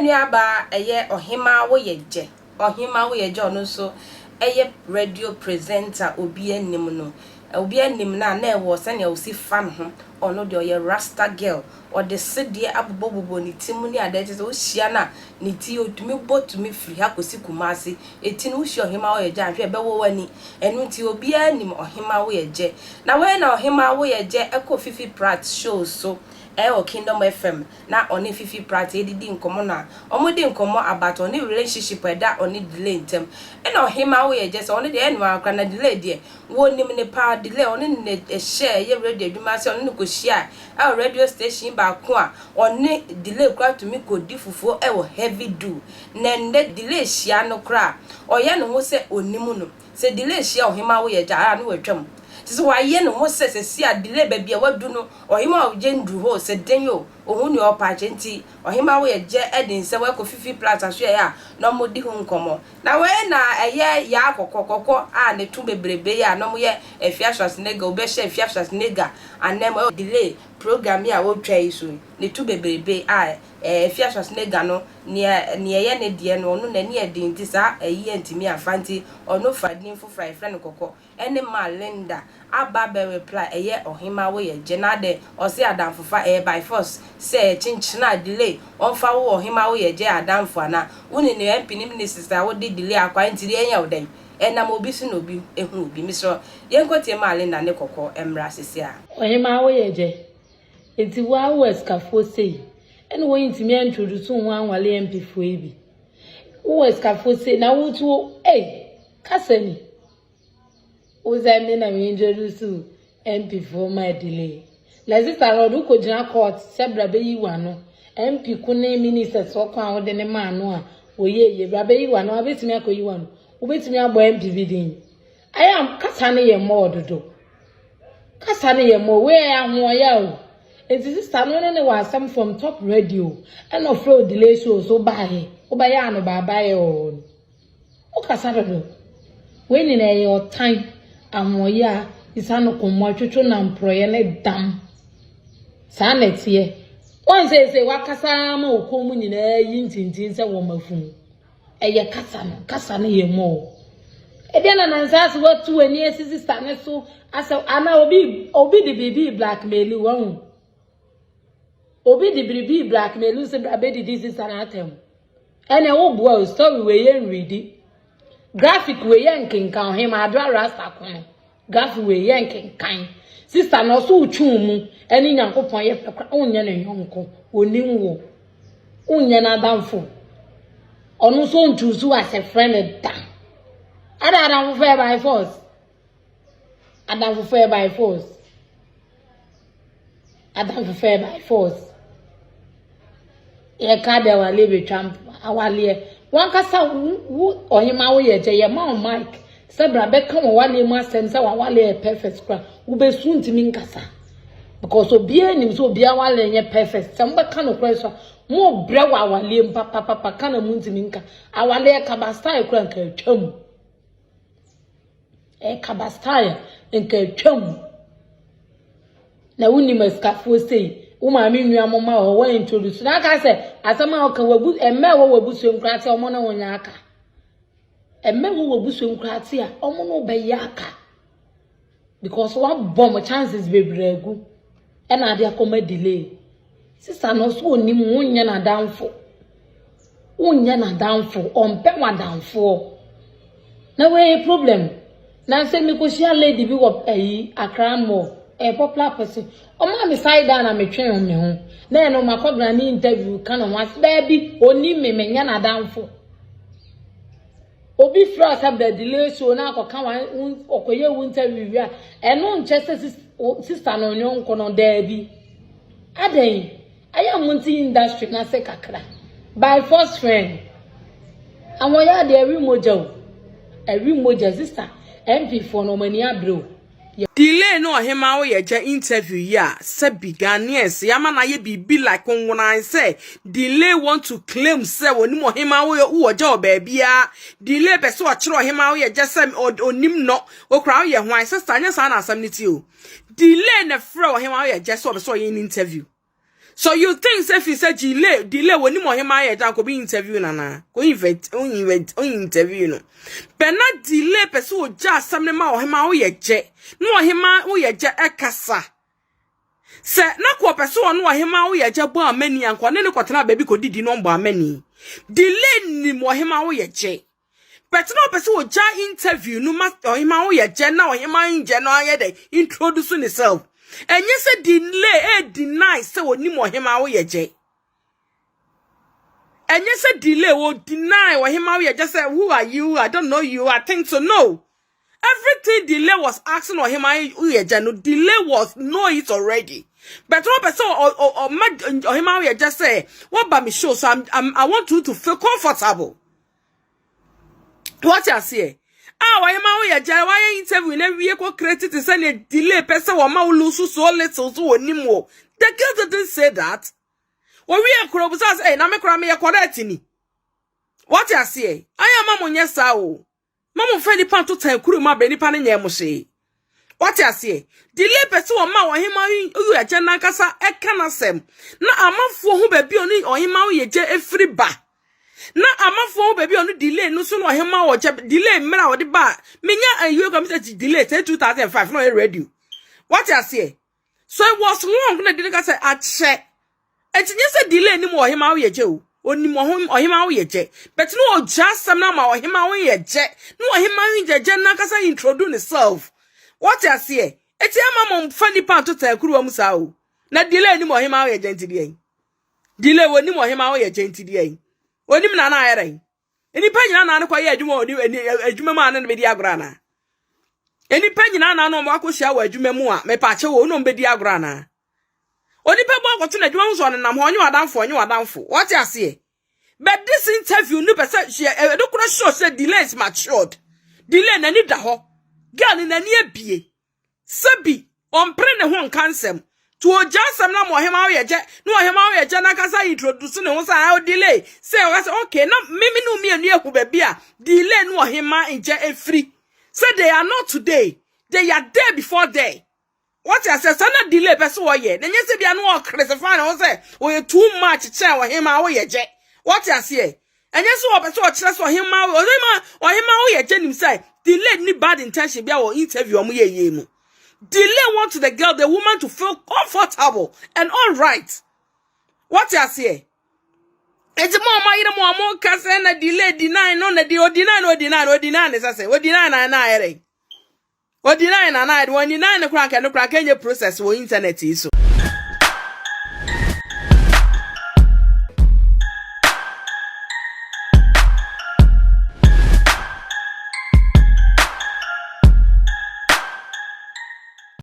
nuabaa ɛyɛ Ɔhemaa Woyɛgyɛ, Ɔhemaa Woyɛgyɛ ɔno nso ɛyɛ radio presenter obi anim no, obi anim no a na ɛwɔ sɛnea osi fa ne ho, ɔno deɛ ɔyɛ rasta girl, ɔde sedeɛ abobɔbobɔ ne ti mu ne adeɛ kyerɛ sɛ wohyia no a ne ti otumi bɔ tumi firi ha kɔsi Kumasi, eti no wohyia Ɔhemaa Woyɛgyɛ a nhwɛ ɛbɛwɔ w'ani, ɛno nti obiara nim Ɔhemaa Woyɛgyɛ. Na wei na Ɔhemaa Woyɛgyɛ ɛkɔ Fifi Pratt show so ɛwɔ Kingdom FM na ɔne Fifi Pratt edidi nkɔmɔ na ɔmo di nkɔmɔ about ɔne relationship ɛda ɔne Delay ntɛm. Ɛna Ɔhemaa Woyɛgyɛ sɛ ɔno deɛ ɛno ara koraa na Delay deɛ wɔnim ne paa. Delay ɔne ne ɛhyɛ ɛyɛ radio adwuma sɛ ɔne no kɔhyia ɛwɔ radio station baako a ɔne Delay koraa tumi kɔdi fufuo ɛwɔ Heavy Do. Na nnɛ Delay hyia no koraa ɔyɛ ne ho sɛ onim no. Sɛ Delay hyia Ɔhemaa Woyɛgyɛ a na watwam. Te sɛ wayɛ ne ho sɛ sɛsi a Delay baabi a wadu no Ɔhemaa Woyɛgyɛ nduru hɔ sɛ den o ohun nea ɔpa akyɛ nti Ɔhemaa Woyɛgyɛ ɛde nsɛm ɛkɔ Fifi Pratt asoɛeɛ a na ɔmo di ho nkɔmɔ. Na wei na ɛyɛ yaa kɔkɔ kɔkɔ a ne to bebrebe yi a na ɔmo yɛ Afia Schwarzenegger, obɛhyɛ Afia Schwarzenegger anam ɛwɔ Delay program yi a wɔtwa yi so ne to bebrebe a Afia Schwarzenegger no nea nea ɛyɛ ne deɛ no ɔno n'ani yɛ den nti saa ɛyi yɛ ntumi afa nti ɔno fa din foforɔ a yɛfrɛ no kɔkɔ ɛne maa Linda aba bɛ reply ɛyɛ Ɔhemaa Woyɛgyɛ na adɛ ɔse adamfofa ɛyɛ by force sɛ kyenkyena a Delay ɔmfa wo Ɔhemaa Woyɛgyɛ adamfo ana wo ne ne MP ne ministers a wode Delay akɔ nti deɛ ɛnyɛ wo dɛn ɛnam obi so na obi ehu obi. Mesrɛ yɛnkɔ tie maa Linda ne kɔkɔ mmra sisi a. Ɔhemaa Woyɛgyɛ, nti wo a wowɔ asikafoɔ sei ɛna wɔyi ntumi introduce wo ho anwale MP foɔ yi bi. Wowɔ asikafoɔ sei na wotu ei kasa ni. Wo sɛ me na me introduce MP foɔ ma Delay. Na sister no ɔde wokɔgyina court sɛ bra bɛyi w'ano. MP ko ne ministers ɔkɔ a wode ne maa no a wɔyɛ yie bra bɛyi w'ano abɛtumi akɔyi w'ano. Wobɛtumi abɔ MP bi din. Ayɛ kasa no yɛ mmɔɔ dodo. Kasa no yɛ mmɔɔ wei ɛyɛ ahoɔyɛ o. Nti sister no ne ne wɔ asɛm from Top Radio ɛna ɔfrɛ o Delay show so baayɛ wobɛyɛ ano baabaayɛ wɔ hɔ no. Wokasa dodo. Wei nyinaa ɛyɛ ɔtan, ahoɔyɛ a isa no kɔmmɔ atwitwo na mporɔyɛ ne dam. Saa na ɛteɛ. Wɔn sɛ sɛ wakasa ama wo kɔn mu nyinaa yi ntintin sɛ wɔn afunu. Ɛyɛ kasa no, kasa no yɛ mmɔɔ. Ebia na nansa ase watu w'ani asi sister ne so asɛ ana obi de biribi blackmail wɔn. Obi de biribi blackmail sɛ bra bɛdidi sister no atɛm. Ɛna wo boa o story wei yɛ nredi. Graphic wei yɛ nkenkan Ɔhemaa Adwoa Rasta ko no. Graphic wei yɛ nkenkan. Sister no ɔso wotwe mu ɛne Nyankopɔn yɛ pɛ kora wonyɛ ne yɔnko. Onim wo. Wonyɛ n'adamfo. Ɔno nso nchoose as a friend da. Ada adamfo fɛ by force. Adamfo fɛ by force. Adamfo fɛ by force. Yɛka de awale betwa mpo awaleɛ. Wankasa wo Ɔhemaa Woyɛgyɛ yɛ ma wo mic sɛ bra bɛka wɔ wale mu asɛm sɛ wawale yɛ perfect kora wobɛsu ntumi nkasa because obiara nim sɛ obiara wale nyɛ perfect. Sɛ mobɛka no kora so a mo brɛ wɔ awaleɛ mu papapapa ka na mo ntumi nka awaleɛ kaba style kora nka atwam ɛkaba style nka atwam na wonim asikafoɔ sei wo maame nua mo ma hɔ wɔn introduce na aka sɛ asɛm a ɔka wabu mmaa ɛwɔ w'abusua mu koraa te ɔmo ne wo nyɛ aka mmaa ɛwɔ w'abusua mu koraa te a ɔmo ne wo bɛyɛ aka because wabɔ mo chances bebree agu ɛna ade akɔma Delay. Sister no ɔso onim wonyɛ n'adamfo, wonyɛ n'adamfo, ɔmpɛ w'adamfoɔ na wɔyɛ problem. Na sɛ mekɔhyia lady bi wɔ ayi Accra Mall, ɛyɛ popular person, ɔmaa me side down na metwe me ho na ɛno makɔbra ne interview ka ne ho ase daabi onim me, menyɛ n'adamfo. Obi frɛ sɛ bra Delay show na akɔka wa ɔkɔyɛ wo interview wie a ɛno nkyɛ sɛ sister no ɔnyɔnko no daabi. Adɛn ayɛ mo nti industry na se kakra by force friend ahoɔyɛ adeɛ ɛwi mogya o ɛwi mogya. Sister MP foɔ no ɔmo ani abere o. Delay no Ɔhemaa Woyɛgyɛ interview yi a sɛbi Ghanaians yama na ayɛ biribi like nwonan sɛ Delay want to claim sɛ onim Ɔhemaa Woyɛgyɛ wɔ baabiara. Delay pɛ sɛ ɔkyerɛ Ɔhemaa Woyɛgyɛ sɛ onim no okura woyɛ hwan. Sister, nyɛ saa na asɛm no ti o. Delay na frɛ Ɔhemaa Woyɛgyɛ sɛ ɔbɛ sɛ ɔyɛ ne interview. So you think sɛ fi sɛ delay delay wɔ nim ɔhema yɛ gya kɔ bi interview nana kɔ invent invent interview no. Bɛ na delay pɛ sɛ ogya asɛm ne ma ɔhema woyɛ gye na ɔhema woyɛ gye ɛkasa. Sɛ na kɔ pɛ sɛ ɔno ɔhema woyɛ gye bɔ amani ankɔ ne ne kɔtena baabi kɔdidi no ɔmbɔ amani. Delay nim ɔhema woyɛ gye. But na ɔpɛ sɛ ogya interview no ma ɔhema woyɛ gye na ɔhema ngye no ayɛ dɛ introduce himself. Ɛnyɛ sɛ delay e deny sɛ onim ɔhema woyɛ gye. Ɛnyɛ sɛ delay wo deny ɔhema woyɛ gye sɛ who are you? I don't know you. I think so. No. Everything delay was asking ɔhema woyɛ gye no delay was know it already. But what person or ɔhema woyɛ gye sɛ what ba me show so I want you to feel comfortable. What you say? Ah, why am I gya why interview na wie ko create te sɛ ne delay pɛ sɛ wɔma wo lose so little so onim wo. The girl didn't say that. Wo wie kro bu sɛ eh na me kra me yɛ correct ni. What you say? Aya ma mo nyɛ saa o. Ma mo fa nipa to tan kuru ma be nipa ne nyɛ mo hye. What you say? Delay pɛ sɛ wɔma ɔhema yu agya nankasa ɛka n'asɛm. Na amafoɔ ho baabi ɔne ɔhema yɛ gye efiri ba. Na amafoɔ ho baabi ɔno delay no so na ɔhema wɔ kyɛ delay mmerɛ a wɔde ba menya ayi kɔ sɛ delay sɛ 2005 na ɔyɛ radio. What you say? So it was long na delay ka sɛ akyɛ. Enti nyɛ sɛ delay ni mu ɔhema wo yɛ gye o. Onim ɔhema wo yɛ gye. But no ɔgya asɛm na ma ɔhema wo yɛ gye. Na ɔhema wo yɛ gye na kasa introduce himself. What you say? Eti ama mo fa nipa nto ta akuru mu saa o. Na delay ni mu ɔhema wo yɛ gye nti deɛ. Delay wo ni mu ɔhema wo yɛ gye nti deɛ. Onim na na ayɛ Enipa nyina na ne kɔ yɛ adwuma oni adwuma mu a ne bedi agorɔ ana. Enipa nyina na no mo akɔhyia wɔ adwuma mu a mepa kyɛ wo no mbedi agorɔ ana. Onipa bɔ akɔto na adwuma mu so ɔnenam hɔ ɔnye wadamfo ɔnye wadamfo. What you say? But this interview no pɛ sɛ ɛdo kora sure sɛ delay is matured. Delay n'ani da hɔ. Girl ni n'ani abie. Sɛbi ɔmpere ne ho nka nsɛm. To ogya asɛm na ma ɔhema woyɛ gye na ɔhema woyɛ gye na kasa introduce ne ho sɛ ah delay sɛ ɔka sɛ okay na mimi no mmienu ehu baabi a delay no ɔhema nkyɛ efiri sɛ they are not today, they are there before there. What you say? Sɛ na delay pɛ sɛ wɔyɛ na nyɛ sɛ bia no ɔcriticize ne ho sɛ ɔyɛ too much kyɛn ɔhema woyɛ gye. What you say? Ɛnyɛ sɛ ɔpɛ sɛ ɔkyerɛ sɛ ɔhema woyɛ gye nim sɛ delay ni bad intention bia wɔ interview ɔmo yɛ yie mu. Delay want to the girl, the woman to feel comfortable and all right. What you say? Eti mo ma yire mo mo ka sɛ na delay deny no na di o deny no deny no deny ne sɛ o deny na na ayere. O deny na na o deny ne kra nka no kra kenye process wɔ internet yi so.